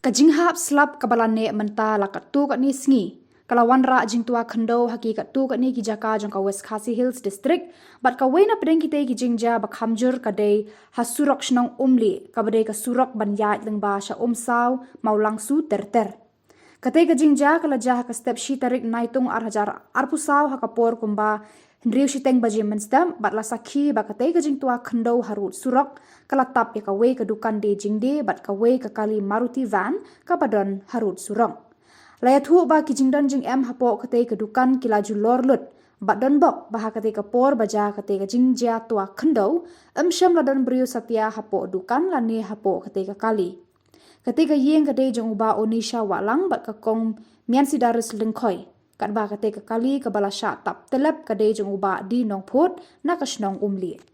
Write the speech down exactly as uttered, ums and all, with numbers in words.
Ka jinghap slap kaba la neh mynta la katto katne sngi ka la wanrah jingtwa khyndew ha ki katto katne ki jaka jong ka West Khasi Hills District, bad kawei na pdeng kitei ki jingjia ba kham jur ka dei ha surok shnong Umlieh, kaba dei ka surok ban ïaid lyngba sha Umsaw, Mawlangsu ter ter. Katei ka jingjia ka la jia ha ka step shi tarik Naitung arhajar arphew saw ha ka por kumba hynriew shiteng baje mynstep, bad la sakhi ba katei ka jingtwa khyndew harud surok ka la tap ïa kawei ka dukan die jingdie bad kawei ka kali Maruti van kaba don harud surok. La ïathuh ba ki jingdon jingem hapoh katei ka dukan ki la ju lor lut, bad don bok ba ha katei ka por ba jia katei ka jingjia twa khyndew, ym shym la don briew satia hapoh dukan lane hapoh katei ka kali. Katei ka ïing ka dei jong u Bah Onisha Wahlang bad ka Kong Miansidaris Lyngkhoi, katba katei ka kali kaba la shah tap telep ka dei jong u Bah D Nongphut na ka shnong Umlieh.